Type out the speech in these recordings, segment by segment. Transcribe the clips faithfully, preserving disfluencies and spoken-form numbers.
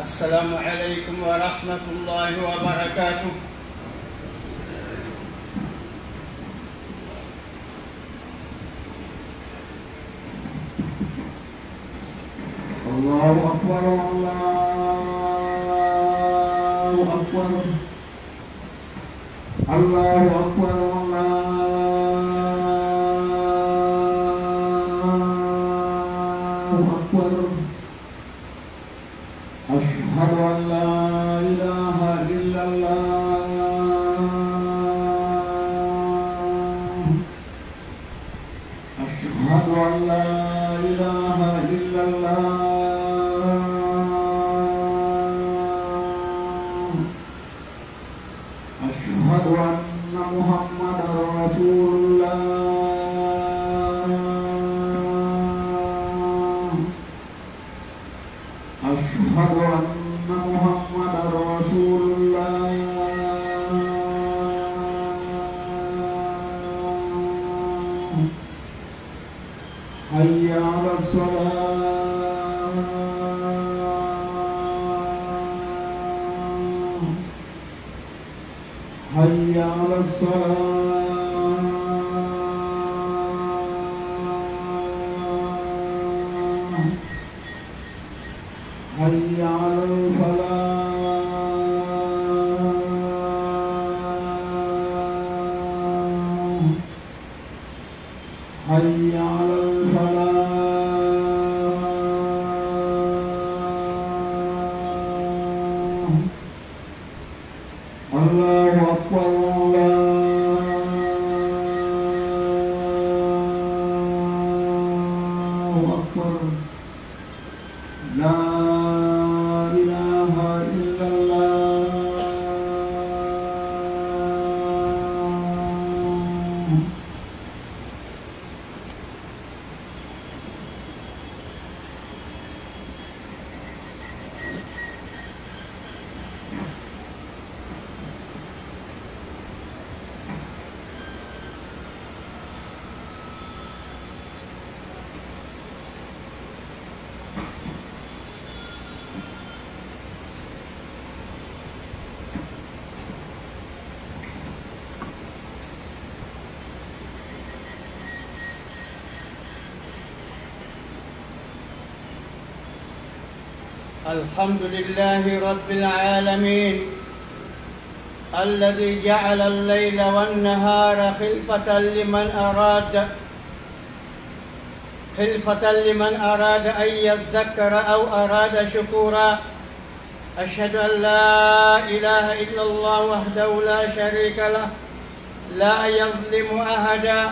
السلام عليكم ورحمة الله وبركاته. الله أكبر، الله أكبر، الله أكبر، الله أكبر. أشهد أن لا إله إلا الله. أشهد أن لا إله إلا الله. أشهد أن محمدا رسول الله. أشهد أن محمدا رسول الله. حي على الصلاة. حي على الصلاة. حي على الفلاح. حي على الفلاح. الله أكبر، الله أكبر. لا إله إلا الله. الحمد لله رب العالمين، الذي جعل الليل والنهار خلفة لمن أراد، خلفة لمن أراد أن يذكر أو أراد شكورا. أشهد أن لا إله إلا الله وحده لا شريك له، لا يظلم أحدا،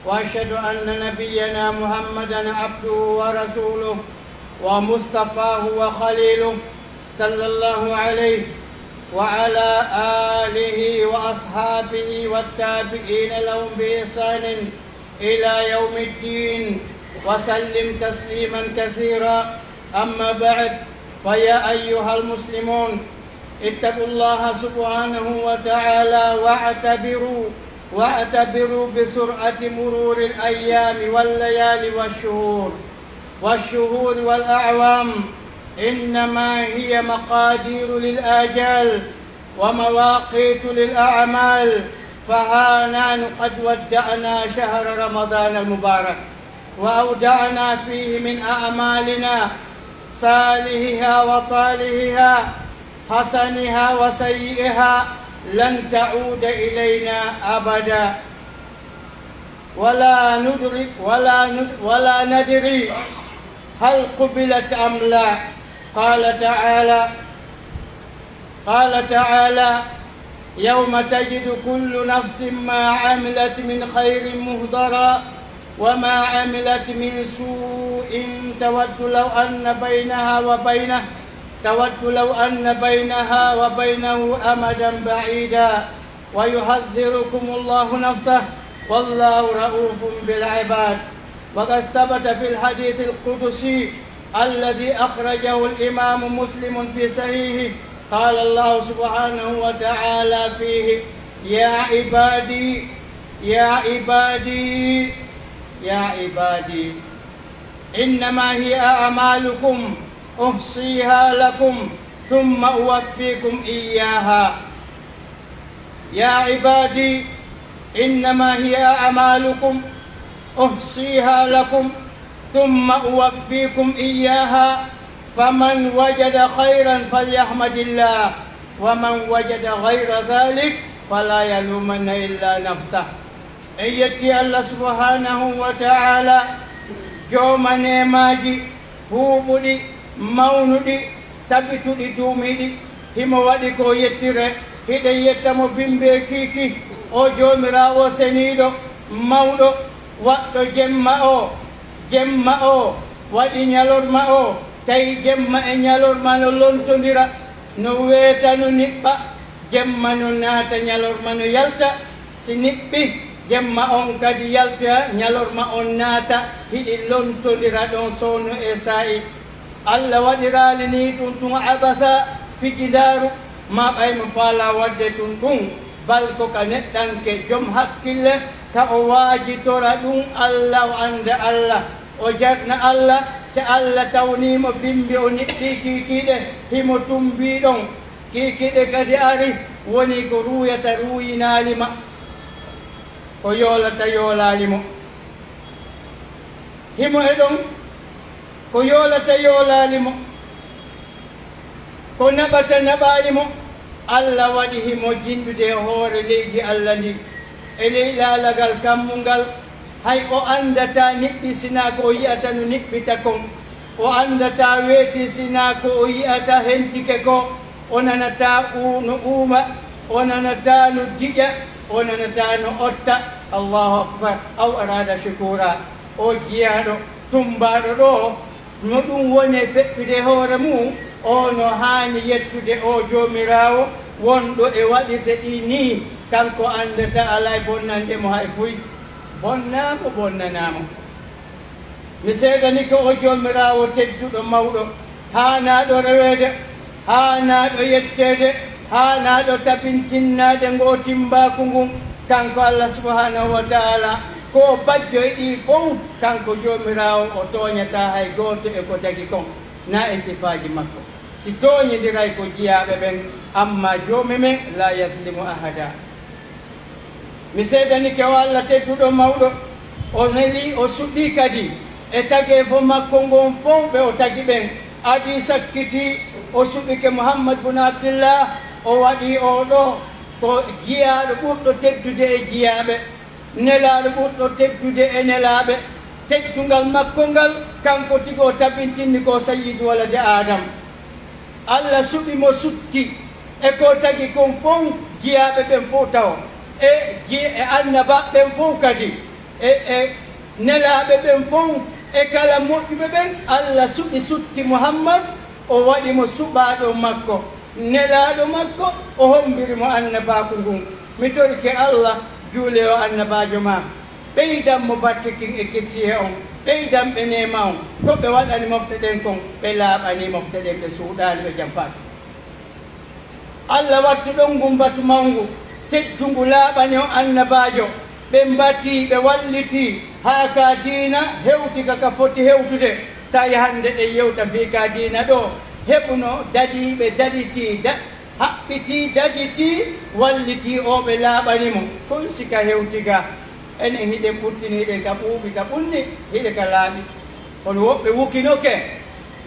وأشهد أن نبينا محمدا عبده ورسوله ومصطفاه وخليله، صلى الله عليه وعلى آله وأصحابه والتابعين لهم بإحسان إلى يوم الدين، وسلم تسليما كثيرا. أما بعد، فيا أيها المسلمون، اتقوا الله سبحانه وتعالى واعتبروا، واعتبروا بسرعة مرور الأيام والليالي والشهور، والشهور والأعوام، إنما هي مقادير للآجال ومواقيت للأعمال، فها نحن قد ودعنا شهر رمضان المبارك، وأودعنا فيه من أعمالنا صالحها وطالحها، حسنها وسيئها، لن تعود إلينا أبدا، ولا ندري، ولا ند-، ولا ندري هل قبلت أم لا. قال تعالى، قال تعالى: يوم تجد كل نفس ما عملت من خير محضرا وما عملت من سوء تود لو أن بينها وبينه، تود لو أن بينها وبينه أمدا بعيدا، ويحذركم الله نفسه، والله رءوف بالعباد. وقد ثبت في الحديث القدسي الذي أخرجه الإمام مسلم في صحيحه، قال الله سبحانه وتعالى فيه: يا عبادي، يا عبادي، يا عبادي، إنما هي أعمالكم أحصيها لكم ثم أوفيكم إياها. يا عبادي إنما هي أعمالكم أحصيها لكم ثم أوفيكم إياها، فمن وجد خيرا فليحمد الله، ومن وجد غير ذلك فلا يلومن إلا نفسه. En yetti Allah subhanahu wa ta'ala, jooma neemaaji huuɓuɗi, mawnuɗi, tabituɗi, duumiiɗi. Himo waɗi ko yettiree. Hiɗen yetta mo bimbi e kiiki, o Joomiraawo seniiɗo, mawɗo, waɗɗo jemma o, jemma o, waɗi ɲalorma o, tawi jemma e ɲalorma no lontondira, no weeta, no niɓɓa. Jemma no naata, ɲalorma no yalta. Si niɓɓi, jemma on kadi yaltoya, ɲalorma on naata, hiɗi lontondira ɗon soono e saa'i. Alla waɗiraali nii ɗun tun abasa, fijindaaru, maa ɓay mo faalaa waɗde tun ɗun, bal ko ka neɗɗanke jom hakkille, ka o waajitora ɗun Alla, o annda Alla, o jarna Alla. Si Alla tawnii mo bimbi, o niɓɓii kiikiiɗe, himo tumbii ɗon. Kiikiiɗe kadi ari, woni ko ruuyata ruuyinaali ma, ko yoolata yoolaali mo. Himo e ɗon, ko yoolata yoolaali mo, ko naɓata naɓaali mo. Alla waɗi himo jinndude e hoore leydi Alla ndin, e ley laalagal kammungal, hay o anndataa niɓɓi sinaa ko o yi'ata no niɓɓita kon. O anndataa weeti sinaa ko o yi'ata hentike ko. O nanataa u-, no uuma, o nanataa no diƴa, o nanataa no otta. Allahu akbar. Aw araada shukuura. O jiyaaɗo, tummbaaɗo ɗoo, no ɗun woni e feƴƴude hoore mun, o no haani yettude o Joomiraawo wonɗo e waɗirde ɗi nii, kanko anndataa alaa e bonnande mo hay fuy. Bonnaa mo, bonnanaa mo. Mi seedanike o Joomiraawo tedduɗo mawɗo, haanaaɗo reweede, haanaaɗo yetteede, haanaaɗo tabintinnaade ngoo timmbaaku ngun, kanko Alla subhaanahu wa ta'aala, ko o bajjo e ɗii fow, kanko Joomiraawo o tooɲataa hay gooto e ko tagi kon, naa e sifaaji makko. Si tooɲindiray ko jiyaaɓe ɓen, ammaa Joomi men, laa yazlimu ahada. Mi seedanike o Alla tedduɗo mawɗo, o nelii, o suɓii kadi e tageefo makko ngon fow ɓe o tagi ɓen. Adii sakkitii, o suɓike Muhammad bun Abdillah, o waɗii oo ɗoo ko jiyaaɗo ɓurɗo teddude e jiyaaɓe, nelaaɗo ɓurɗo teddude e nelaaɓe. Teddungal makko ngal, kanko tigi o tabintinni ko sayyidu waladi Aadam. Alla suɓi mo sutti e ko tagi kon fow, jiyaaɓe ɓen fow taho, e ji-, e annabaaɓe ɓen fow kadi, e, e nelaaɓe ɓen fow, e kala moƴƴuɓe ɓen. Alla suɓi sutti Muhammad, o waɗi mo suɓaaɗo makko, nelaaɗo makko, o hommbiri mo annabaaku ngun. Mi torike Alla, juulee o annabaajo maa. Ɓeydan mo barke kin e kisiyee on, ɓeydan ɓe neema on, ko ɓe waɗani mofte ɗen kon, ɓe laaɓanii mofte ɗen, ɓe suuɗaali, ɓe janfaaki. Alla wattu ɗon ngun batu mawngu, teddungu, laaɓani on annabaajo, ɓe mbatii, ɓe wallitii, haa ka diina hewti ka ka foti hewtude. Saa'i hannde ɗen yewta fii ka diina ɗoo, heɓuno dadiiɓe daditii, da-, haɓɓitii, daditii, wallitii oo ɓe laaɓani mo. Kon si ka hewti ga, enen hiɗen ɓuttinii ɗen ka ɓuuɓi, ka ɓunni, hiɗe ka laaɓi. Kono woɓɓe wukinoke,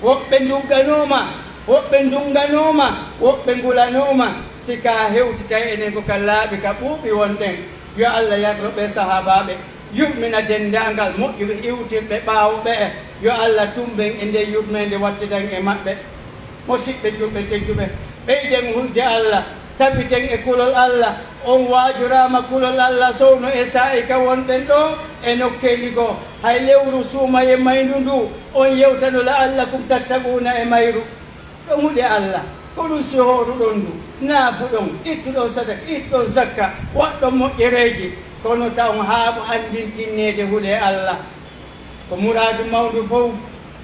woɓɓe ndugganooma, woɓɓe ndunnganooma, woɓɓe ngulanooma. Si ka hewti tawi enen ko ka laaɓi, ka ɓuuɓi wonɗen. Yo Alla yardo ɓee sahaabaaɓe. Yurmina denndaangal moƴƴuɓe iwtirɓe ɓaawo ɓe'e. Yo Alla tumben e ndee yurmeende, wattidan e maɓɓe. Musiɓɓe julɓe tedduɓe, ɓeyden hulde Alla, tabiten e kulol Alla. On waajoraama kulol Alla sowno e saa'i ka wonɗen ɗoo e nokkeeli goo. Hay lewru suumayee mayndu nduu, on yewtano la'allakum tattaquuna e mayru. Ɗon hulee Alla, ko ɗun sihooruɗon ndu, naafuɗon, ittuɗon sadaka, ittuɗon zakka, waɗɗon moƴƴereeji, kono taw haa ko anndintinneede hulee Alla. Ko muraadu mawndu fow,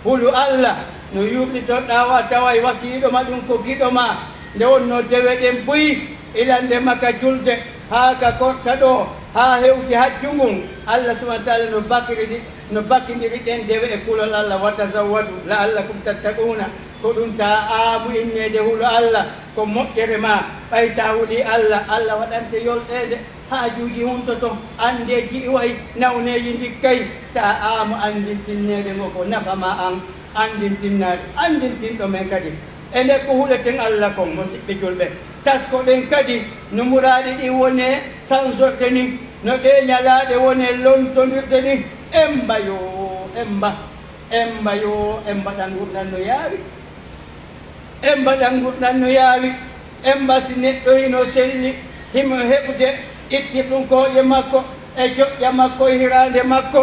hulu Alla, no yurlitoɗaa o a taway wasiyiiɗo ma ɗun ko giɗo maa. Nde wonnoo dewe ɗen buy, ilannde ma ka julde, haa ka korka ɗoo, haa hewti hajju ngun, Alla subhaanahu wa ta'aala no bakiridi-, no bakindiri ɗen dewe e kulol Alla, "Wa tazawwadu la'allakum tattaquuna." Ko ɗun taa aamu inneede hulu Alla, ko moƴƴere maa, ɓay si a hulii Alla, Alla waɗante yolɗeede, haajuuji huntoto, anndeeji iway, nawneeji ndikkay, taa aamu anndintinneede ngo ko nafa maa an, anndintinnaade, anndintinɗo men kadi. E nde ko huleten Alla kon, musiɓɓe julɓe, taskoɗen kadi no muraaɗi ɗin wonee sansorde ni, no ɗee ñalaaɗe wonee lontondirde ni. Emba yo, emba. Emba yo, emba ɗan ngurndan no yaawi. Emba ɗan ngurndan no yaawi. Emba si neɗɗo hino selli, himo heɓude, ittirɗun kooƴe makko, e joƴƴa makko, e hiraande makko.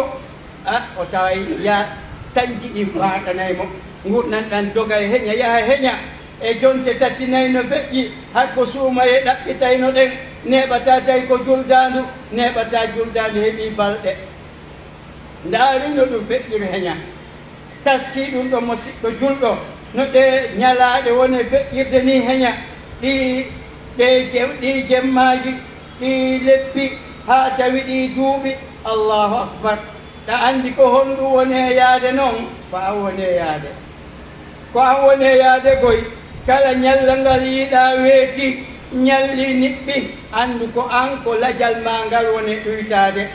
A, o taway ya tanji ɗin faaɗanay mo. Ngurndan ɗan dogay heña, yaha heña. E jonte tati nay no feƴƴi, hay ko suumayee ɗaɓɓitayno ɗen, neeɓataa tawi ko juldaandu, neeɓataa juldaandu heɓii balɗe. Ndaari no ɗun feƴƴiri heña. Taskii ɗun ɗon, musiɗɗo julɗo, no ɗee ñalaaɗe woni feƴƴirde nii heña, ɗii, ɗee je-, ɗii jemmaaji, ɗii leppi, haa tawi ɗii duuɓi. Allahu akbar. Ɗa anndi ko honɗun woni e yaade non? Ko an woni e yaade. Ko an woni e yaade koy. Kala ñalla ngal yiɗaa weeti, ñalli niɓɓi, anndu ko an, ko lajal maa ngal woni ɗuytaade.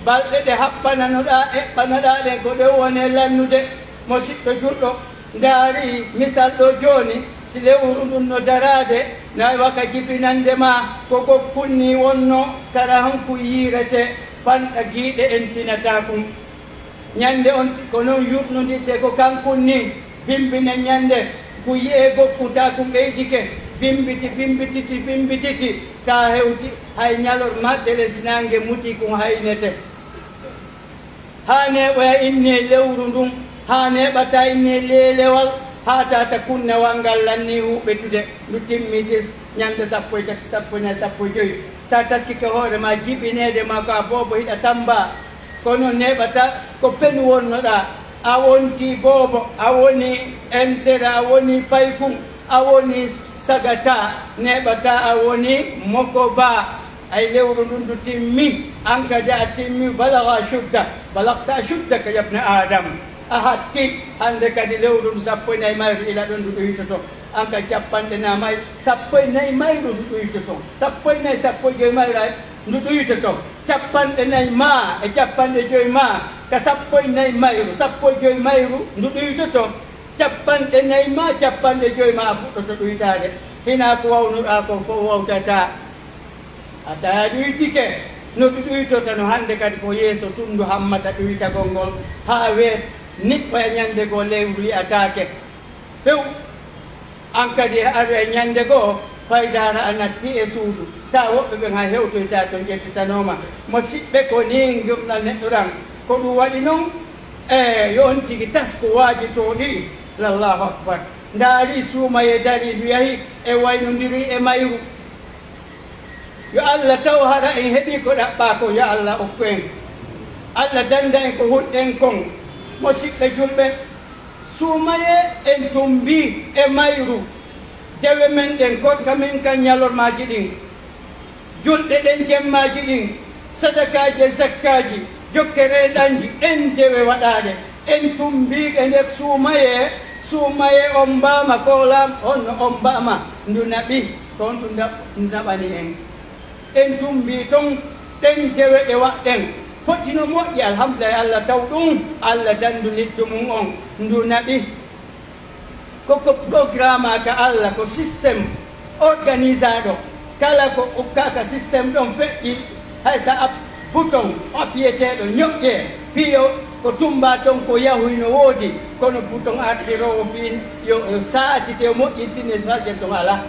Balɗe ɗe happananoɗaa, eɓɓanoɗaa ɗen, ko ɗen woni lannude. Musiɗɗo julɗo, ndaari misal ɗoo jooni, si lewru ndun no daraade, na waka jibinande maa, ko gokkunni wonno, tara honku yiirete, panɗa giiɗe en tinataa kun. Ñande on ko non yurnodirte ko kankun ni, bimbinen ñande, ku yi'ee gokku ta kun ɓeydike, bimbiti, bimbititi, bimbititi, ka hewti, hay ñalor mattele si nange muti kun haynete. Haa neeɓoya innee lewru ndun, haa neeɓata innee leelewal, haa tata kunnewal ngal lannii huuɓetude, ndu timmitis ñande sappo e tati, sappo e nay, sappo e jowi. Sa taskike hoore ma jibineede ma ko a boobo hiɗa tamba, kono neeɓata ko penu wonnoɗaa. A wontii boobo, a wonii entere, a wonii paykun, a wonii sagata, neeɓata a wonii mokoba. Ay lewru ndun ndu timmi, an kadi a timmi, balaga ashudda, balagta ashuddaka ya ibna Adam. A hatti, hande kadi lewru ndu sappo e nay mayru ila ɗon ndu ɗoytoto. An ka cappanɗe nay may-, sappo e nay mayru ndu ɗuytoto. Sappo e nay, sappo e jowi mayru ay ndu ɗuytoto. Cappanɗe nay maa e cappanɗe jowi maa ka sappo e nay mayru, sappo e jowi mayru ndu ɗuytoto. Cappanɗe nay maa cappanɗe jowi maa a fuɗɗoto ɗuytaade. Hinaa ko wawnuɗaa kon fow wawtataa. A tawa ɗuytike no ndu ɗuytorta no hande kadi ko yeeso tun ndu hammata ɗuytagol ngol haa weet niɓɓoya ñande goo lewru yi'ataake. Few, an kadi e aroya ñande goo, faydaara a natti e suudu, taa woɓɓe ɓen hay hewtoytaa ton ƴettitanooma. Musiɓɓe, ko nii ngurndan neɗɗo ɗan, ko ɗun waɗi non, e yo on tigi tasko waajitoo ɗi. Allahu akbar. Ndaari suumayee darii, ndu yahi e waynondiri e mayru. Yo Alla taw hara en heɓii ko ɗaɓɓaa kon, yo Alla okku en. Alla dannda en ko hulɗen kon. Musiɓɓe julɓe, suumayee en tumbii e mayru dewe men ɗen, korka men kan ñalormaaji ɗin, julɗe ɗen jemmaaji ɗin, sadakaaji e zakkaaji, jokke reenɗanji, ɗen dewe waɗaaɗe. En tumbiiɗe nder suumayee, suumayee ombaama, koolaama, honno ombaama, ndu naɓi, ko honɗun nda-, ndu naɓani en? En tumbii ton, ɗen dewe ɗe waɗɗen, foti no moƴƴi, alhamdulillahi, Alla taw ɗun, Alla dandu niddu mun on, ndu naɓi. Ko, ko programme ka Alla, ko système organisaaɗo. Kala ko ukkaka système ɗon feƴƴi, hay sa app-, bouton appiyeteeɗo ñoƴƴee, fii yo ko tumba ton ko yahuy no woodi, kono bouton artiroowo fii yo, yo saatite, yo moƴƴintine, fajjel ton alaa.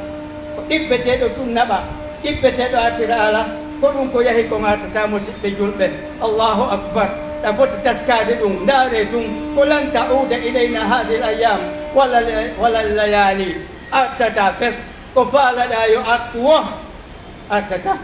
Ko ɗibbeteeɗo tun naɓa. Ɗibbeteeɗo artira alaa, ko ɗun ko yahi kon artataa, musiɓɓe julɓe. Allahu akbar. Ɗa foti taskaade ɗun, ndaaree tun, ko lan ta'uuda ilayna haadihil ayyaam, wala, wala layaali. Artataa fes, ko faalaɗaa yo artu woo, artataa.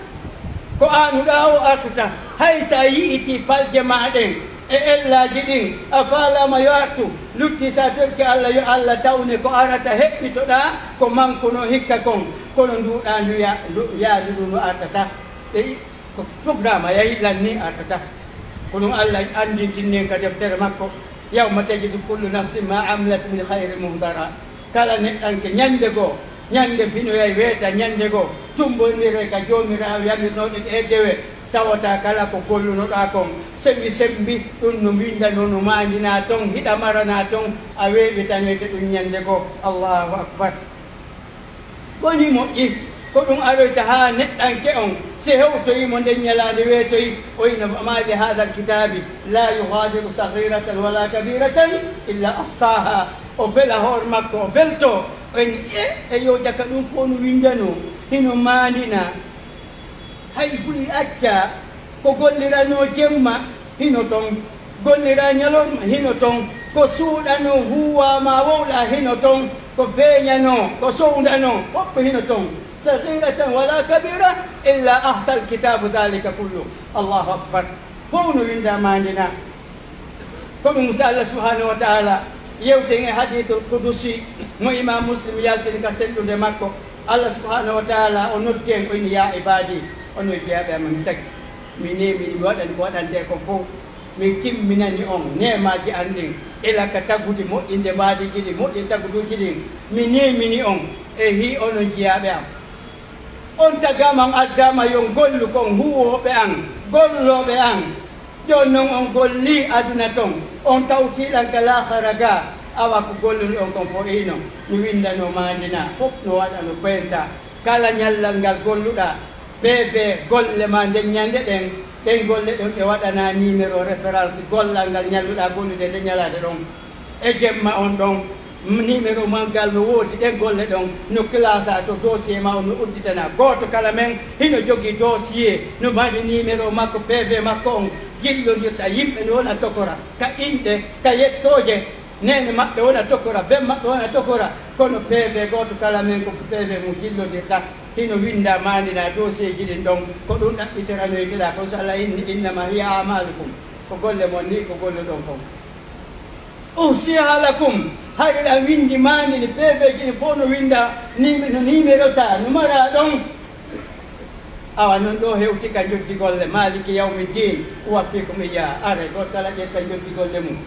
Ko aanuɗaa woo artataa. Hay sa yi'itii palje maa ɗen, e ellaaji ɗin, a faalaama yo artu, lutti sa torike Alla, yo Alla tawne ko arata heɓɓitoɗaa ko mankunoo hikka kon, kono nduuɗaa ndu ya-, ndu yaadu ndu no artata. Ɓe ko programme yahi lan ni artata. Ko ɗum Alla anndintini en ka deftere makko, "Yawma tajidu kullu nafsin ma amilat min khayrin muhdara." Kala neɗɗanke ñande goo, ñande finoyay weeta ñande goo, tummbondiray ka Joomiraawo yamirnooɗo e dewe, tawata kala ko gollunoɗaa kon, sembi sembi, ɗun no winndanoo, no maandinaa ton, hiɗa maranaa ton, a weeɓitanoyte ɗun ñande goo. Allaahu akbar. Ko nii moƴƴi, ko ɗun aroyta haa neɗɗanke on, si hewtoyii mo nden ñalaande weetoyi, o wi'a, "ما لهذا الكتاب لا يغادر صغيرة ولا كبيرة إلا أحصاها." O fela hoore makko, o feltoo, o wi'a, "E, e yo jaka ɗun fow no winndanoo, hino maandinaa." Hay buy accaa ko golliranoo jemma, hino ton. Golliraa ñalorma, hino ton. Ko suuɗanoo, huuwaa maa wowlaa, hino ton. Ko feeñanoo, ko sowndanoo, fow hino ton. صغيرة ولا كبيرة إلا أحصى الكتاب ذلك كله. Allaahu akbar. Fow no winndaa maandinaa. Ko ɗun si Allah subhaanahu wa ta'aalaa yewti en e hadiisul qudusi mo Imaam Muslim yaltini ka sellunde makko. Allah subhaanahu wa ta'aalaa o noddi en, o wi'i, "يا عبادي, onon jiyaaɓe am, mi tagi, mi neemini, mi waɗani ko waɗantee kon fow. Mi timminani on neemaaji an ɗin, ila ka tagude moƴƴinde mbaadiiji ɗin, moƴƴinde taguduuji ɗin. Mi neemini on, e hii onon jiyaaɓe am. On tagaama, on addaama yo on gollu kon huuwooɓe an, gollooɓe an." Jooni non on gollii aduna ton, on tawtii lan ka laakhara gaa, awa ko golluɗon kon fow hino, no winndanoo maandinaa, fow no waɗa no penta. Kala ñallal ngal golluɗaa, P V golle maa nden ñande ɗen, ɗen golle ɗon ɗe waɗanaa numéro référence gollal ngal ñalluɗaa gollude nden ñalaande ɗon. E jemma on ɗon, numéro maa ngal no woodi, ɗen golle ɗon no classa to dossier maa on, no udditanaa. Gooto kala men hino jogii dossier, no mari numéro makko, P V makko on, jillondirta. Yimɓe no wona tokora ka inɗe, ka yettooje. Neene maɓɓe wona tokora, ben maɓɓe wona tokora, kono P V gooto kala men ko P V mum jillondirta. Hino winndaa maandinaa dossier ji ɗin ɗon, ko ɗun ɗaɓɓitoranoyteɗaa kon. So Allah inni, "إنما هي أعمالكم." Ko golle mon ni, ko golluɗon kon. "أحصيها لكم." Hari ɗan winndi maandini, P V ji ɗin fow no winndaa, ni-, no numéro ta, no maraa ɗon. Awa non ɗoo hewti ka njoddi golle, "مالك يوم الدين أوفيكم إياها." Aray, gooto kala ƴetta njoddi golle mum.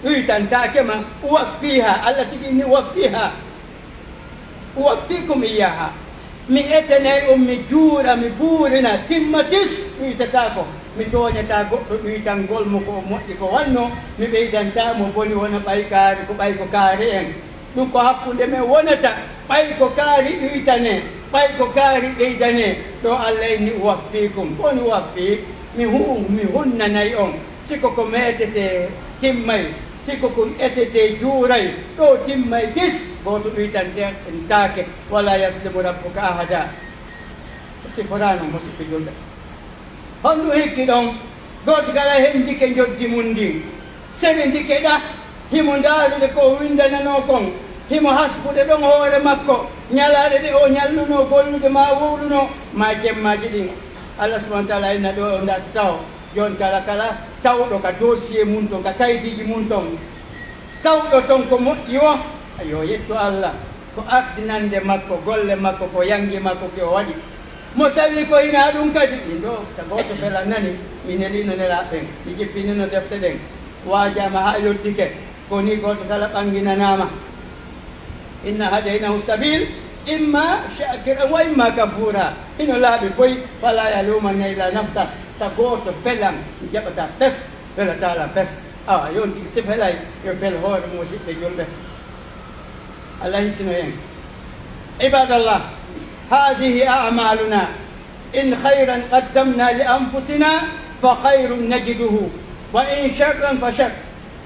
Ɗuytantaake ma, "أوفيها." Allah tigi inni, "أوفيها." "أوفيكم إياها." Mi etanay on, mi juura, mi buurina, timma tis, ɗuytataako. Mi tooñataa goɗɗo ɗuytangol mo ko o moƴƴi ko wannoo, mi ɓeydantaa mo boni wona ɓay kaari, ko ɓay ko kaari en. Ɗun ko hakkunde men wonata, ɓay ko kaari ɗuytanee, ɓay ko kaari ɓeydanee. Ɗoo Allah inni, "أوفيكم." Ko woni أوفيك? Mi hu-, mi hunnanay on. Si ko ko meetetee timmay, si ko ko etetee juuray, ɗoo timmay tis, gooto ɗuytante en taake. "ولا يظلم ربك أحدا." Siforaano mo sikki julɓe. Honɗun hikki ɗon? Gooto kala hendike njoddi mun ndin. Senindike ɗa, himo ndaarude ko o winndananoo kon, himo hasbude ɗon hoore makko, ñalaaɗe ɗe o ñallunoo gollude maa wowlunoo, maa jemmaaji ɗin. Allah subhaanahu wa ta'aalaa inna ɗoo o ndaata tawo. Jooni kala, kala tawɗo ka dossier mun ton, ka kaydiiji mun ton, tawɗo ton ko moƴƴi woo, yo yettu Allah. Ko artinannde makko, golle makko, ko yanngi makko ki o waɗi. Mo tawi ko hinaa ɗun kadi, min ɗoo, ta gooto felan nani, mi neliino nelaaɓe ɓen, mi jippiniino defte ɗen, waajaama haa yottike, ko nii gooto kala ɓannginanaama. إنا هديناه السبيل إما شاكرا وإما كفورا. Hino laaɓi boy, فلا يلومن إلا نفسه. Ta gooto felan, mi jaɓataa pes, felataa lan pes. Awa, yo on tigi si felay, yo fel hoore mum, musiɓɓe julɓe. Allah hisino en. عباد الله، هذه أعمالنا. إن خيرا قدمنا لأنفسنا فخير نجده، وإن شرا فشر.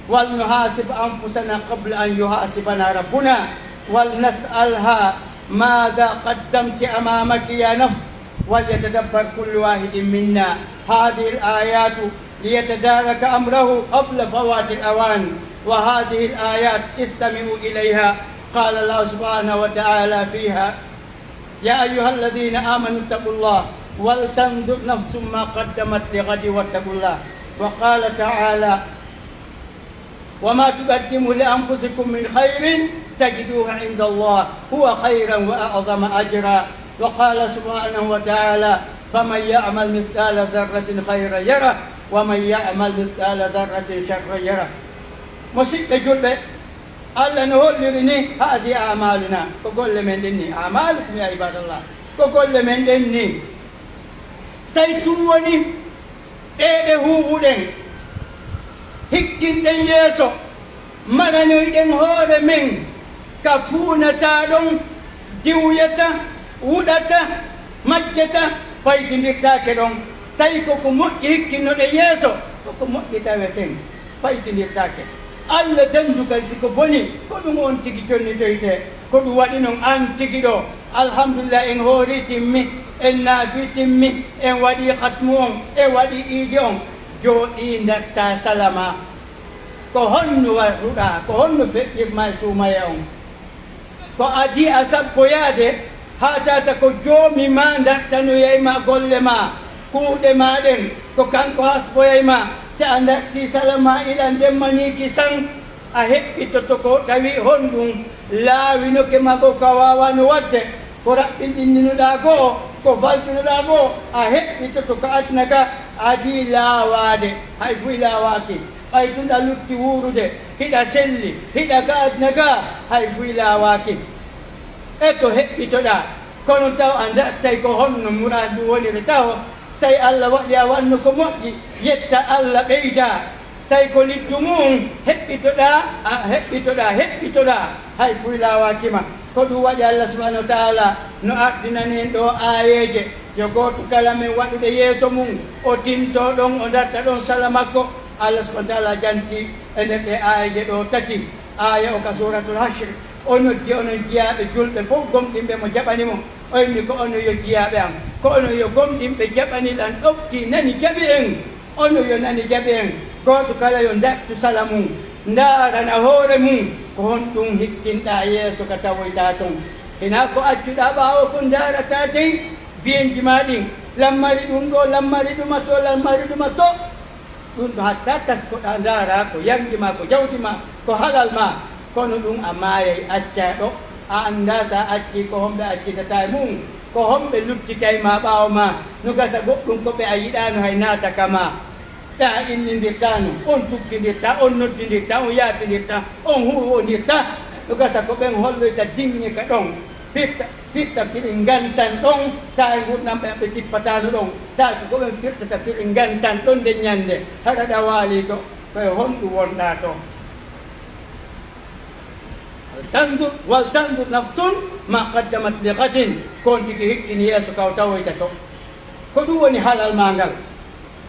ولنحاسب أنفسنا قبل أن يحاسبنا ربنا، ولنسألها: ماذا قدمت أمامك يا نفس؟ وليتدبر كل واحد منا هذه الآيات ليتدارك أمره قبل فوات الأوان. وهذه الآيات استمعوا إليها. قال الله سبحانه وتعالى فيها: يا أيها الذين آمنوا اتقوا الله ولتنظر نفس ما قدمت لغد واتقوا الله. وقال تعالى: وما تقدموا لأنفسكم من خير تجدوه عند الله هو خيرا وأعظم أجرا. وقال سبحانه وتعالى: فمن يعمل مثقال ذرة خيرا يره ومن يعمل مثقال ذرة شرا يره. Musiɓɓe julɓe, Alla no holliri ni, "Haadi a'maaluna," ko golle men ɗen ni. "A'maalukum ya ibadallah," ko golle men ɗen ni. Sey tun woni ɗee ɗe huuwuɗen, hikkinɗen yeeso, maranoyɗen hoore men ka fuunataa ɗon, diwyata, wuɗata, majjata, faytindirtaake ɗon. Tawi ko ko moƴƴi hikkinnoɗen yeeso, ko ko moƴƴi taweten, faytindirtaake. Alla dandu kadi si ko boni, ko ɗum on tigi jonnitoytee. Ko ɗum waɗi non an tigi ɗoo, alhamdulillah, en hoorii timmi, en naafii timmi, en waɗii hatmu on, en waɗii iidi on, jooɗii ndartaa sala maa. Ko honno waɗuɗaa? Ko honno feƴƴirmaa e suumayee on? Ko adii a sabboyaade, haa tawata ko Joomi maa dartanoyay ma golle maa, kuuɗe maa ɗen, ko Kanko hasboyay ma. Si a dartii sala maa ilan ndemma nii kisan, a heɓɓitoto ko tawi honɗum laawinoke ma ko ka waawaano waɗde, ko raɓɓinɗinnoɗaa goo, ko faltunoɗaa goo, a heɓɓitoto ka aduna ka, adii laawaade, hay buy laawaaki. Ɓay tun ɗa lutti wuurude, hiɗa selli, hiɗa ka aduna gaa, hay buy laawaaki. E to heɓɓitoɗaa, kono taw a dartay ko honno muraadu woniri taho, say Alla waɗi a wanno ko moƴƴi, yetta Alla ɓeydaa. Tay ko liddu mu'un, heɓɓitoɗaa, a, heɓɓitoɗaa, heɓɓitoɗaa, hay buy laawaaki ma. Ko ɗum waɗi Alla subhanahu wa ta'ala no ardinani en ɗoo aayeeje, yo gooto kala men waɗuɗe yeeso mun, o tintoo ɗon, o darta ɗon sala makko. Allah subhanahu wa ta'ala janti e nder ɗee aayeeje ɗoo tati. Aaya o ka Suuratul Hashr, o noddi onon jiyaaɓe julɓe fow gomɗinɓe mo jaɓani mo. O inni, "Ko onon yo jiyaaɓe am, ko onon yo gomɗinɓe jaɓani lan ɗofti nani jaɓi en. Onon yo nani jaɓi en." Gooto kala yo dartu sala mun, ndaarana hoore mun ko honɗum hikkinɗaa yeeso ka tawoytaa ton. Hinaa ko accuɗaa ɓaawo kon ndaarataa dey biyenji maa ɗin, lammari ɗum ɗoo, lammari ɗuma too, lammari ɗuma too. Ɗum ɗo hatta taskoɗaa, ndaaraa ko yanngi maa, ko jawdi maa, ko halal maa. Kono ɗum a maayay, accaa ɗo. A anndaa si a accii ko homɓe accitata e mu'un, ko homɓe luttitay maa ɓaawo maa. No gasa goɗɗum ko ɓe a yiɗaano hay naata ka maa. Ɓe a innindirtaano, on tuggindirtaa, on noddindirtaa, on yaafindirtaa, on huuwondirtaa. No gasa ko ɓen holloyta diŋŋe ka ɗon. Firta, firta firi ngantan ɗon, taa e ngurndan ɓe, ɓe tippataano ɗon. Taa ko ɓen firtata firi ngantan ɗon nden ɲande, hara ɗa waalii to, ko e honɗum wonɗaa to? Wal tanzur, wal tanzur nafsun ma qaddamat li ghadin. Ko on tigi hikkini yeeso ka o tawoyta to. Ko ɗum woni halal maa ngal.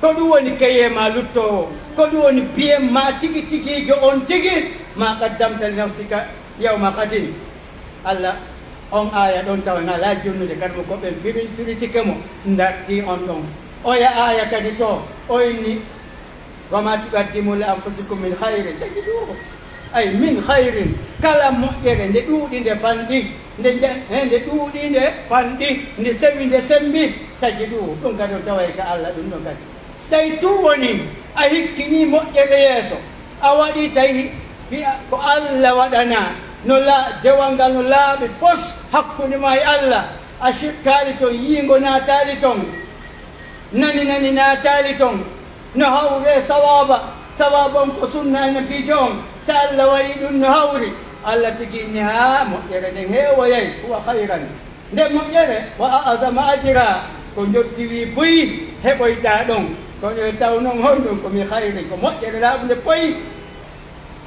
Ko ɗum woni keyee maa luttoowo. Ko ɗum woni biyen maa tigi tigiijo on tigi. Ma qaddamta li nafsika yawma ghadin. Alla, on aaya ɗon tawa na alaa jonnude, kadi mo ko ɓen firi-, firitike mo, ndartii on ɗon. Oya aaya kadi to, o inni, "Wa ma tuqaddimu li anfusikum min khairin tajiduhu." Ay, min khairin, kala moƴƴere, nde ɗuuɗi, nde fanɗi, nde nja-, he, nde ɗuuɗi, nde fanɗi, nde sewi, nde sembi, tajiduhu, ɗum kadi on taway ka Alla, ɗum ɗon kadi. Si tawii tun wonii a hikkinii moƴƴere yeeso, a waɗii tawi wi'a ko Alla waɗanaa, no la-, dewal ngal no laaɓi pos hakkunde maa e Alla, a shirkaali ton, yiingo naataali ton, nani nani naataali ton, no hawri e sawaaba, sawaaba on ko sunna e Nabiijo on, si Alla waɗii ɗum no hawri, Alla tigi inni, haa moƴƴere nden heewoyay, huwa khayran. Nde moƴƴere, wa a'zama ajra, ko njottiwii buy heɓoytaa ɗon. Kono e taw non honɗum ko min khayrin, ko moƴƴere laaɓunde poy,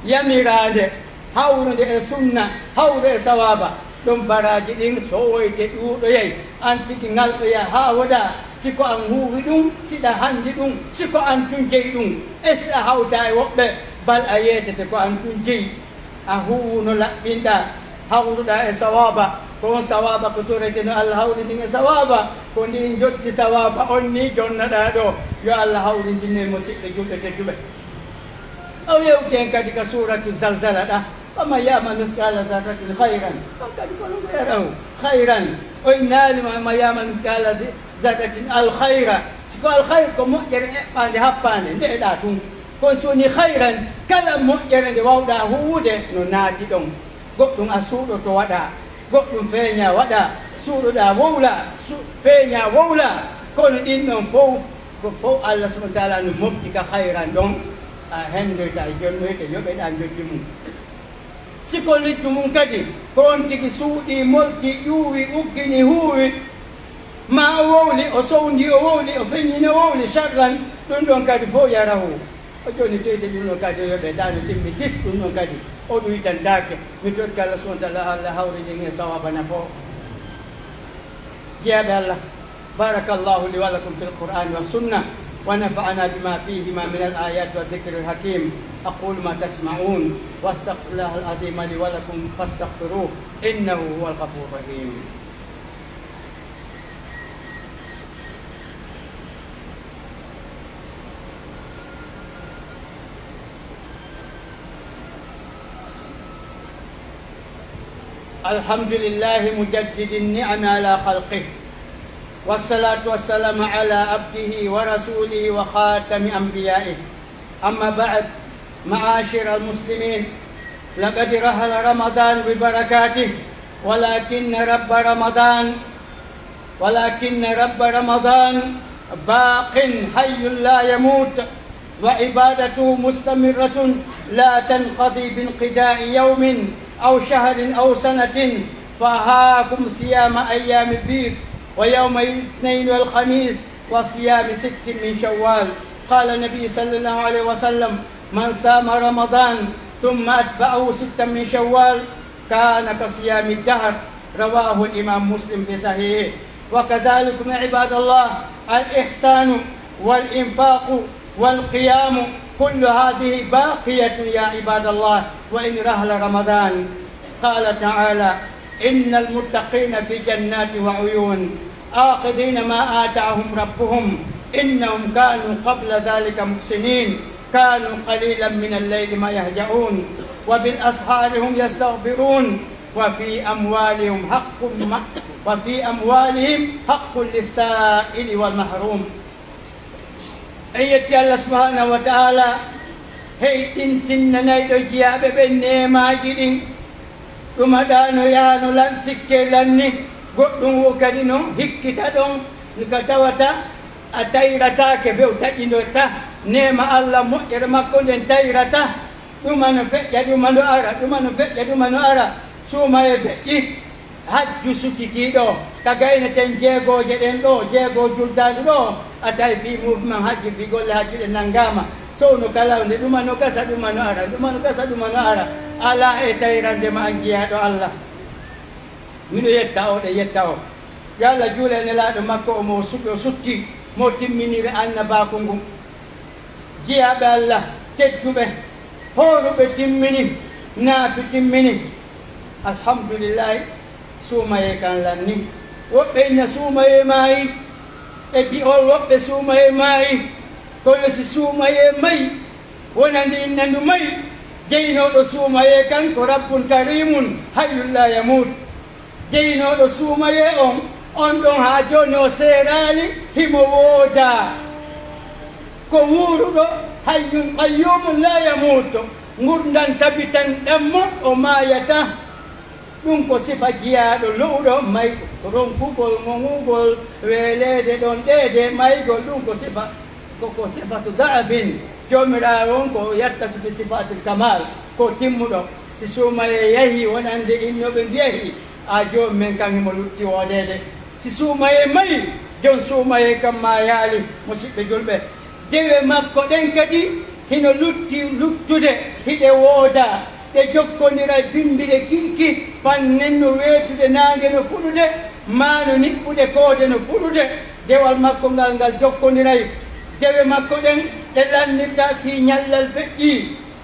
yamiraande, hawrunde e sunna, hawru e sawaaba. Ɗon baraaji ɗin sowoyte ɗuuɗoyay. An tigi ngalɗoyaa haa woɗaa, si ko an huuwi ɗum, si ɗa hanndi ɗum, si ko an tun jeyi ɗum. E si a hawtaa e woɓɓe, bal a yeetete ko an tun jeyi. A huuwu no laɓɓinɗaa, hawruɗaa e sawaaba. Ko on sawaaba ko torete no Alla hawri ndin e sawaaba. Ko ndin njotti sawaaba on ni jonnaɗaa ɗoo. Yo Alla hawrindin en musiɓɓe julɓe tedduɓe. O yewti en kadi ka suuratu Zalzala ɗa. Faman ya'mal mithqala dharratin khayran. On kadi ko ɗum yarahu. Khayran. O innaali ma, man ya'mal mithqala dhi-, dharratin al khayra. Si ko al khayr ko moƴƴere eɓɓaande happaande, nde eɗaa tun. Kono si wonii khayran, kala moƴƴere nde waawɗaa huuwude no naati ɗon. Goɗɗum a suuɗoto waɗaa, goɗɗum feeɲaa waɗaa, suuɗoɗaa wowlaa, su-, feeɲaa wowlaa. Kono ɗin ɗon fow, ko fow Allah subhanahu wa ta'ala no mofti ka khayran ɗon. A hendoyta, a jonnoyta, yoɓeɗaa njoddi mum. Si ko liddu mun kadi, ko on tigi suuɗii, moltii, ƴuuwii, ugginii, huuwii, maa o wowli, o sowndii, o wowli, o feññini, o wowli, sharran, ɗun ɗon kadi fow yarahu. O jooni toyte ɗun ɗon kadi yoɓe, daa no timmi dis ɗun ɗon kadi, o ɗuytantaake. Mi torike Allah subhanahu wa ta'ala, Allah hawridi en e sawaba nafo. Jiyaaɓe Allah, بارك الله لي ولكم في القرآن والسنة، ونفعنا بما فيهما من الآيات والذكر الحكيم. أقول ما تسمعون، وأستغفر الله العظيم لي ولكم فاستغفروه، إنه هو الغفور الرحيم. الحمد لله مجدد النعم على خلقه، والصلاة والسلام على عبده ورسوله وخاتم أنبيائه. أما بعد، معاشر المسلمين، لقد رحل رمضان ببركاته، ولكن رب رمضان ولكن رب رمضان باق حي لا يموت، وعبادته مستمرة لا تنقضي بانقضاء يوم أو شهر أو سنة، فهاكم صيام أيام البيض ويوم الاثنين والخميس وصيام ست من شوال. قال النبي صلى الله عليه وسلم: من صام رمضان ثم أتبعه ستا من شوال كان كصيام الدهر. رواه الإمام مسلم في صحيحه. وكذلكم عباد الله، الإحسان والإنفاق والقيام، كل هذه باقية يا عباد الله، وإن رحل رمضان. قال تعالى: إن المتقين في جنات وعيون، آخذين ما آتاهم ربهم، إنهم كانوا قبل ذلك محسنين، كانوا قليلا من الليل ما يهجعون، وبالأسحار هم يستغفرون، وفي أموالهم حق م-، وفي أموالهم حق للسائل والمحروم. En yetti Allah subhanahu wa ta'ala, heyɗintinnanayɗo jiyaaɓe ɓen neemaaji ɗin. Ɗum haɗaano yaano lan sikke lanni, goɗɗum wo kadi non hikkita ɗon, ka tawata a tayrataake, few taƴindoyta neema Allah, moƴƴere makko nden tayrata. Ɗuma no feƴƴa, ɗuma no ara, ɗuma no feƴƴa, ɗuma no ara. Suumayee feƴƴi, hajju suttitii ɗoo, ka gayneten jeegooje ɗen ɗoo, jeegoo juldaandu ɗoo, a tawi fii mouvement hajju, fii golle hajju ɗen nanngaama. Sowno kala nde ɗuma no gasa, ɗuma no ara, ɗuma no gasa, ɗuma no ara. Alaa e tayrande ma an jiyaaɗo Allah. Miɗo yetta o, ɗe yetta o. Yo Allah juule e Nelaaɗo makko o mo su-, o sutti, mo timminiri annabaaku ngun. Jiyaaɓe Allah tedduɓe, hooruɓe timmini, naafi timmini. Alhamdulillahi, suumayee kan lanni. Woɓɓe inna suumayee maayi, e bi'ol woɓɓe suumayee maayi. Kono si suumayee mayi, wonande inna ndu mayi, jeynooɗo suumayee kan ko Rabbun Karimun, Hayyun Laa Yamuut. Jeynooɗo suumayee on, on ɗon haa jooni o seeraali, himo woodaa. Ko wuuruɗo, Hayyun Qayyumun Laa Yamuutu, ngurndan tabitanɗan mo, o maayataa. Ɗum ko sifa jiyaaɗo lo'uɗo, mayɗo. Ronkugol, ŋoŋugol, weeleede ɗon, ɗeede, maygol, ɗum ko sifa, ko, ko sifatu da'afin. Joomiraaɗo on ko yattasifu bi sifatil kamaal, ko timmuɗo. Si suumayee yahii wonande innooɓe mbi'ay, a joomi men kan himo lutti woodeede. Si suumayee mayi, jon suumayee kan maayaali, musiɓɓe julɓe. Dewe makko ɗen kadi hino lutti luttude, hiɗe woodaa. Ɗe jokkondiray bimbi e kinki, pannen no weetude naange no fuɗude, maa no niɓɓude koode no fuɗude. Dewal makko ngal, ngal jokkondiray. Dewe makko ɗen, ɗe lannirtaa fii ñallal feƴƴii.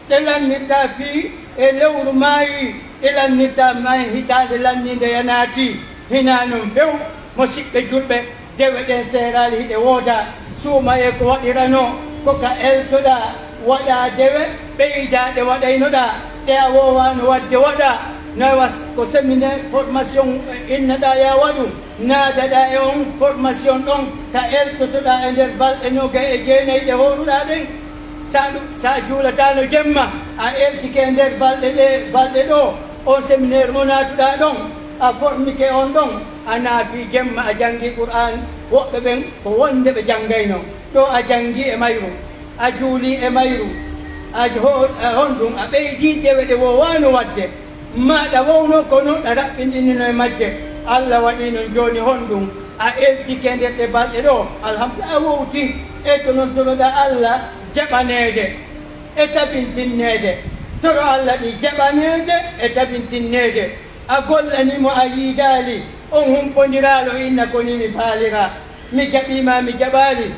Ɗe lannirtaa fii e lewru maayii, ɗe lannirtaa maa hitaande lanniinde ya naatii. Hinaa non few, musiɓɓe julɓe, dewe ɗen seeraali hiɗe woodaa. Suumayee ko waɗiranoo, ko ka eltoɗaa, waɗaa dewe, ɓeydaa ɗe waɗaynoɗaa, ɗe a woowaano waɗde waɗaa. No was ko séminaire formation innaɗaa yaa waɗu, naadaɗaa e on formation ɗon, ka eltotoɗaa e nder balɗe nogay e jeenay ɗe hooruɗaa ɗen. Sa ɗu-, sa juulataano jemma, a eltike e nder balɗe ɗe, balɗe ɗoo, on séminaire mo naatuɗaa ɗon, a formike on ɗon, a naafii jemma, a janngii Qur'aan, woɓɓe ɓen ko wonde ɓe janngaynoo. Ɗoo a janngii e mayru, a juulii e mayru, a ho-, a honɗun, a ɓeydii dewe ɗe woowaano waɗde. Maaɗa wowno kono ɗa raɓɓinɗinino e majje. Alla waɗii non jooni honɗun? A eltike nder ɗe balɗe ɗoo. Alhamdulillah, a wowti. E to non toroɗaa Alla jaɓaneede e tabintinneede. Toro Alla ɗi jaɓaneede e tabintinneede. A gollanii mo, a yiidaali. On humpondiraaɗo inna ko nii mi faaliraa. Mi jaɓii maa mi jaɓaali.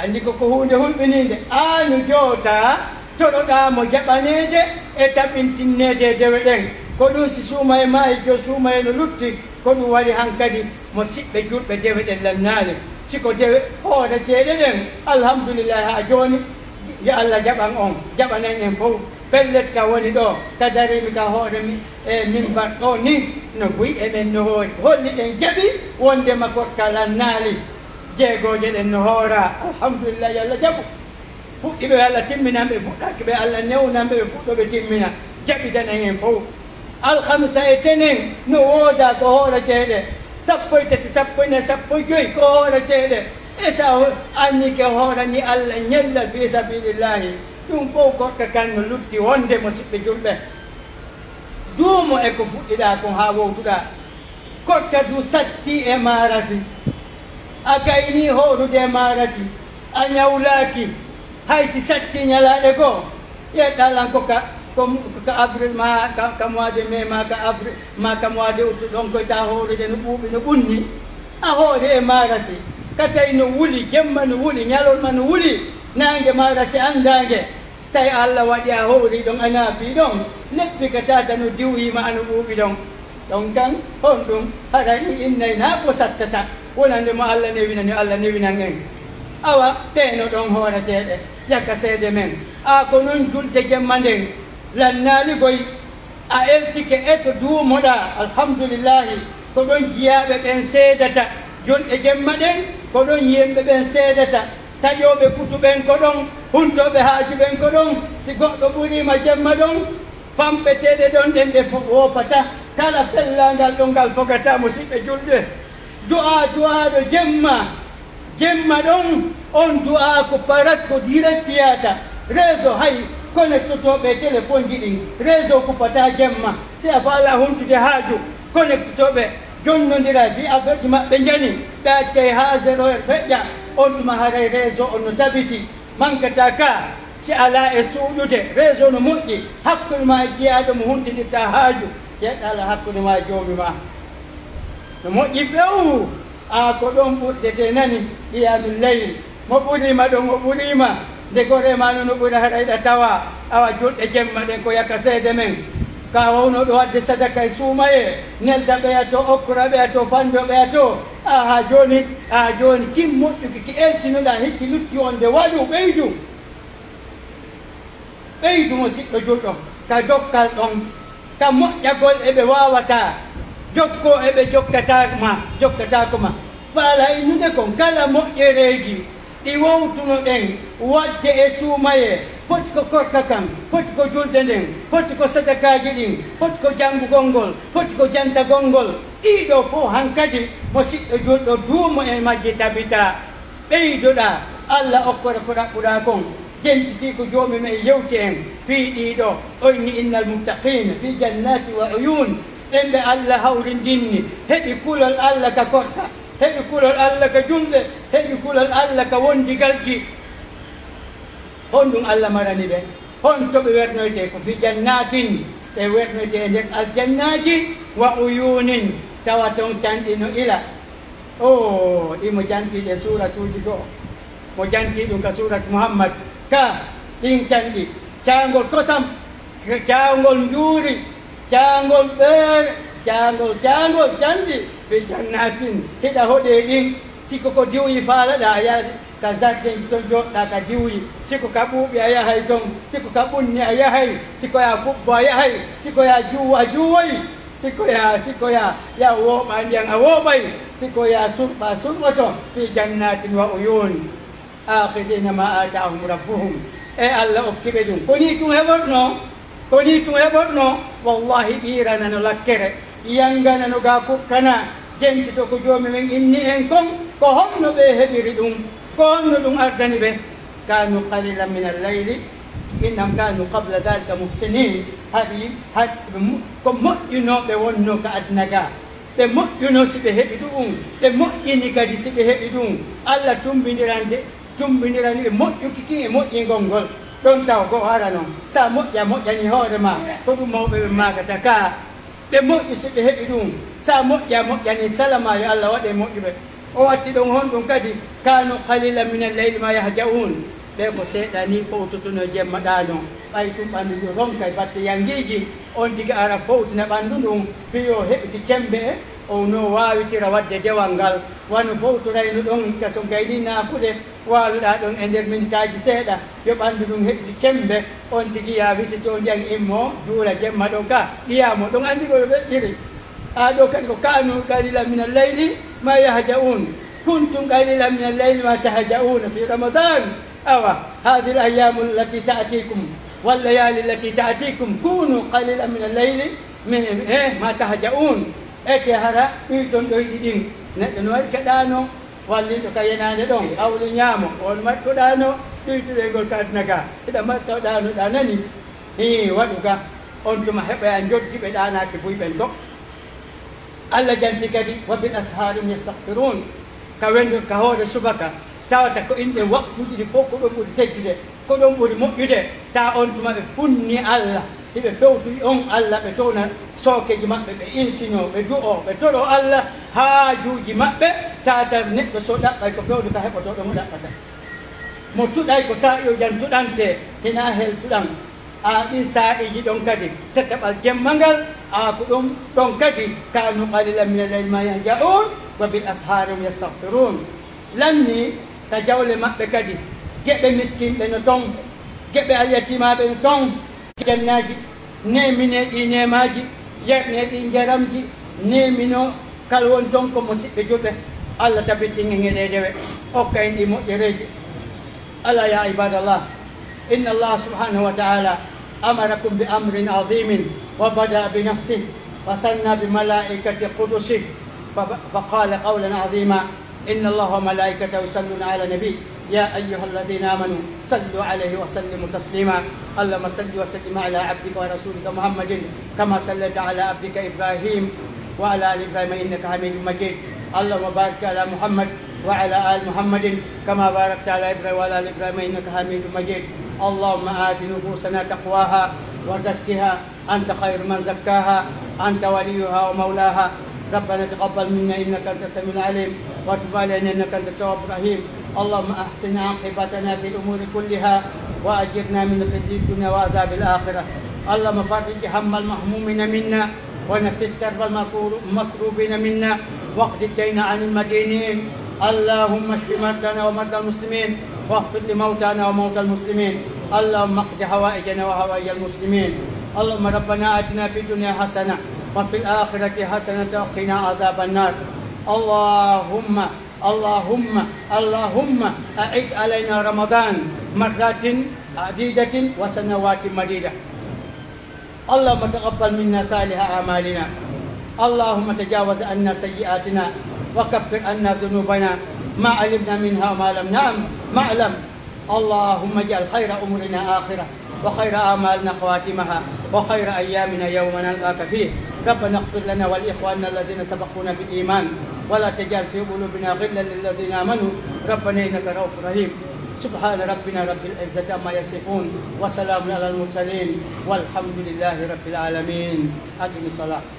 Anndi ko ko huunde hulɓiniinde. Aanu jootaa, toroɗaa mo jaɓaneede e tabintinneede e dewe ɗen. Ko ɗun si suumayee maayi, jo suumayee no lutti, ko ɗun waɗi hankadi mo siɓɓe julɓe dewe ɗen lannaali. Si ko dewe hooreteeɗe ɗen, alhamdulillahi, haa jooni, yo Alla jaɓan on, jaɓanan en fow. Pellet ka woni ɗoo, ka dariimi ka hoore mi, e minbar ɗoo ni, no buy e men no hoori. Holli ɗen jaɓi wondema korka lannaali. Jeegooje ɗen no hooraa. Alhamdulillah, yo Alla jaɓu. Fuɗɗiiɓe ɓe Alla timminan ɓe, fuɗɗaaki ɓe Alla newnan ɓe, ɓe fuɗɗoo ɓe timmina. Jaɓidanen en fow. Alhamisa e tenen no woodaa ko hooreteeɗe. Sappo e tati, sappo e nayi, sappo e joy ko hooreteeɗe. E sa o annike hoorani Alla ñalla fii sabilillahi. Ɗun fow korka kan no lutti wonde, musiɓɓe julɓe. Duumo e ko fuɗɗiɗaa kon haa wowtuɗaa. Korka du sattii e maarasi. A gaynii hoorude e maarasi. A ñawlaaki. Hay si sattii ñalaaɗe goo. Yeɗɗaa lan ko ka, ko, ko ka avril maa ka, ka mois de mai maa ka avril maa ka mois de août ɗon koy taa hoorude no ɓuuɓi no ɓunni. A hoori e maarasi. Ka tawi no wuli, jemma no wuli, ñalorma no wuli. Naange maarasi anndaange. Say Alla waɗi a hoori ɗon, a naafii ɗon, leppi ka tata no diwyii ma, ano ɓuuɓi ɗon. Ɗon kan, honɗun, hara ni innay naa ko sattata, wonande mo Alla newinani, Alla newinan en. Awa, teno ɗon hooreteeɗe, yakka seede men. A ko non julde jemma nden, lannaali goy, a eltike e to duumoɗaa, alhamdulillahi, ko ɗon jiyaaɓe ɓen seedata, julɓe jemma ɗen, ko ɗon yimɓe ɓen seedata, taƴooɓe kutu ɓen ko ɗon, huntooɓe haaju ɓen ko ɗon, si goɗɗo ɓuriima jemma ɗon, fampeteeɗe ɗon ɗen ɗe fo-, woopataa, kala fellaangal ɗon ngal fogataa, musiɓɓe julɓe. Du'aa du'aaɗo jemma, Jemma ɗon, on du'aa ko parat, ko direct yaata. Réseau hay connectotooɓe e téléphone ji ɗin, réseau kuppataa jemma. Si a faalaa huntude haaju, connectotooɓe jonnondira fii affaire ji maɓɓe njani, ɓe accay haa zéro heure feƴƴa, on tuma haray réseau on no tabiti. Mankataa ka, si alaa e suuɗude, réseau no moƴƴi, hakkunde maa e jiyaaɗo mo huntindirtaa haaju, yeɗɗa Alla hakkunde maa e Joomi maa. No moƴƴi few. Aa, ko ɗon ɓurdetee nani, qiyaamul layl. Mo ɓuriima ɗon, o ɓuriima. Nde goree maa non no ɓura haray ɗa tawaa. Awa julɗe jemma ɗen ko yaka seede men. Ka wawno ɗo wadde sadaka e suumayee. Nelda ɓeya to, okkora ɓeya to, fanndo ɓeya to. Aa, haa jooni, aa, jooni, kin moƴƴuki ki eltinoɗaa, hikki lutti on nde waɗu, ɓeydu. Ɓeydu mo siɗɗo julɗo ka dokkal ɗon, ka moƴƴagol e ɓe waawataa jokkoo e ɓe jokkataa ma, jokkataako ma. Faala innude kon kala moƴƴereeji ɗi wowtunoɗen waɗde e suumayee, foti ko korka kan, foti ko julde nden, foti ko sadakaaji ɗin, foti ko janngugol ngol, foti ko jantagol ngol. Ɗii ɗoo fow hankadi mo siɗɗo julɗo duumo e majji tabitaa. Ɓeydoɗaa Alla okkora ko ɗaɓɓuɗaa kon. Jentitii ko Joomi men yewti en fii ɗii ɗoo, o inni: "Innal muttaqiina fii jannaati wa uyuun." Ɓen ɓe Alla hawrindinni, heɓi kulol Alla ka korka, heɓi kulol Alla ka julde, heɓi kulol Alla ka wondigalji. Honɗun Alla marani ɓe? Honto ɓe wernoytee? Ko fii jannaatin, ɓe wernoytee e nder aljannaaji, wa uyuunin, tawa ton canɗi no ila. Oo, ɗi mo jantii ɗe suuratuuji goo. Mo jantii ɗum ka suurat Muhammad. Ka ɗin canɗi, caangol kosam, caangol njuuri, caangol ɓeere, caangol, caangol canɗi, fi jannaatin, hiɗa hoɗee ɗin. Si ko ko diwyi faalaɗaa, a yaha ka jardinji ton jooɗoɗaa ka diwyi. Si ko ka ɓuuɓi a yahay ton, si ko ka ɓunni a yahay, si ko yaa kubbo a yahay, si ko yaa juuwo a juuwoy. Si ko yaa, si ko yaa, yaa wooɓa ndiyan a wooɓay, si ko yaa surɓa surɓoto, fi jannaatin wa uyuun, aakhidhiina maa aataahum rabbuhum. E Alla okki ɓe ɗum. Ko nii tun heɓornoo? Ko nii tun heɓornoo? Wallaahi ɓiiranano lakkere, yanganano ga kukkana, jentito ko Joomi men inni en kon, ko honno ɓe heɓiri ɗum? Ko honno ɗum ardani ɓe? Kaanu qaliilan minal layli إنهم كانوا قبل ذلك محسنين. Hari, hari, ɓe mo-, ko moƴƴunooɓe wonnoo ka aduna ga. Ɓe moƴƴunoo si ɓe heɓi ɗuum, ɓe moƴƴini kadi si ɓe heɓi ɗuum. Alla tumbindirande, tumbindirani ɓe moƴƴuki kin e moƴƴingol ngol. Ɗon taw ko hara non. Sa moƴƴa, moƴƴani hoore ma, ko ɗum mawɓe ɓe maakata ka. Ɓe moƴƴi si ɓe heɓi ɗum. Sa moƴƴa, moƴƴani salama, yo Alla waɗe moƴƴuɓe. O watti ɗon honɗum kadi, كانوا قليلا من الليل ما يهجعون. Ɓe ko seeɗa ni fowtotono jemma ɗaano. Ɓay tun ɓandu ndun ronka e batte yangiiji, on tigi ara fowtina ɓandu ndun, fii yo heɓiti kembe, o no waawitira waɗde dewal ngal, wano fowtorayno ɗon ka so gayni naafude, waaloɗaa ɗon e nder minitaaji seeɗa, yo ɓandu ndun heɓiti kembe, on tigi yaa wisitoo ndiyan immoo, juula jemma ɗon ka, qiyaama ɗon anndi ko ɓe feƴƴiri. Haa ɗoo kadi ko كانوا قليلا من الليل ما يهجعون. كنتم قليلا من الليل ما تهجعون في رمضان. Awa, هذه الأيام التي تأتيكم والليالي التي تأتيكم كونوا قليلا من الليل م-، eh, ما تهجعون. Ete hara ɗuyton ɗoyɗi ɗin. Neɗɗo no waɗi ka ɗaano, walliiɗo ka yenaande ɗon, awli ñaamo, on mattuɗaano ɗuytuɗoygol ka aduna ka. Hiɗa matta ɗaano ɗa nani? Hii, waɗu ka. On tuma heɓoya njoddi ɓe ɗaanaaki buy ɓen goo. Alla janti kadi, وبالأسحار هم يستغفرون. Ka wendo, ka hoore subaka, tawata ko inɗen waqtuuji ɗi fof ko ɗon ɓuri teddude, ko ɗon ɓuri moƴƴude. Ta on tuma ɓe funni Alla, hiɓe fewtoyi on Alla, ɓe towna sookeeji maɓɓe, ɓe insinoo, ɓe du'oo, ɓe toroo Alla haajuuji maɓɓe. Tata neɗɗo so ɗaɓɓay ko fewndo ka heɓotoo ɗon o ɗaɓɓata. Mo tuɗay ko saa'i o jan tuɗante, hinaa hel tuɗan. A ɗin saa'iiji ɗon kadi, tataɓal jemma ngal, a ko ɗum ɗon kadi, كانوا قليلا من الليل ما يهجعون وبالأسحار هم يستغفرون. Lanni ka jawle maɓɓe kadi, geɓe miskinɓe no ton, geɓe alyatimaaɓe no ton, jannaaji, neeminee ɗi neemaaji, yarnee ɗi njaramji, neeminoo kala woni ton ko musiɓɓe julɓe. Alla tabitin en e ɗee dewe, okka en ɗi moƴƴereeji. ألا يا عباد الله، إن الله سبحانه وتعالى أمركم بأمر عظيم، وبدأ بنفسه وثنى بملائكة قدسه، فب-، فقال قولا عظيما: إن الله وملائكته يصلون على النبي، يا أيها الذين آمنوا صلوا عليه وسلموا تسليما. اللهم صل وسلم على عبدك ورسولك محمد، كما صليت على عبدك إبراهيم وعلى آل إبراهيم إنك حميد مجيد. اللهم بارك على محمد وعلى آل محمد كما باركت على إبراهيم وعلى آل إبراهيم إنك حميد مجيد. اللهم آت نفوسنا تقواها وزكها أنت خير من زكاها أنت وليها ومولاها. ربنا تقبل منا إنك أنت السميع العليم وتب علينا إنك أنت التواب الرحيم. اللهم أحسن عاقبتنا في الأمور كلها وأجرنا من خزي الدنيا وعذاب الآخرة. اللهم فرج هم المهمومين منا ونفس كرب المكرو-، المكروبين منا، واقض الدين عن المدينين. اللهم اشف مرضانا ومرضى المسلمين، واغفر لموتانا وموتى المسلمين. اللهم اقض حوائجنا وحوائج المسلمين. اللهم ربنا آتنا في الدنيا حسنة وفي الآخرة حسنة وقنا عذاب النار. اللهم، اللهم، اللهم أعد علينا رمضان مرات عديدة وسنوات مديدة. اللهم تقبل منا صالح أعمالنا. اللهم تجاوز عنا سيئاتنا وكفر عنا ذنوبنا ما علمنا منها وما لم نعم-، نعلم. اللهم اجعل خير أمورنا آخرة وخير أعمالنا خواتمها وخير أيامنا يوم نلقاك فيه. ربنا اغفر لنا ولإخواننا الذين سبقونا بالإيمان ولا تجعل في قلوبنا غلا للذين آمنوا ربنا إنك رؤوف رحيم. سبحان ربنا رب العزة عما يصفون وسلام على المرسلين والحمد لله رب العالمين. أقم الصلاة.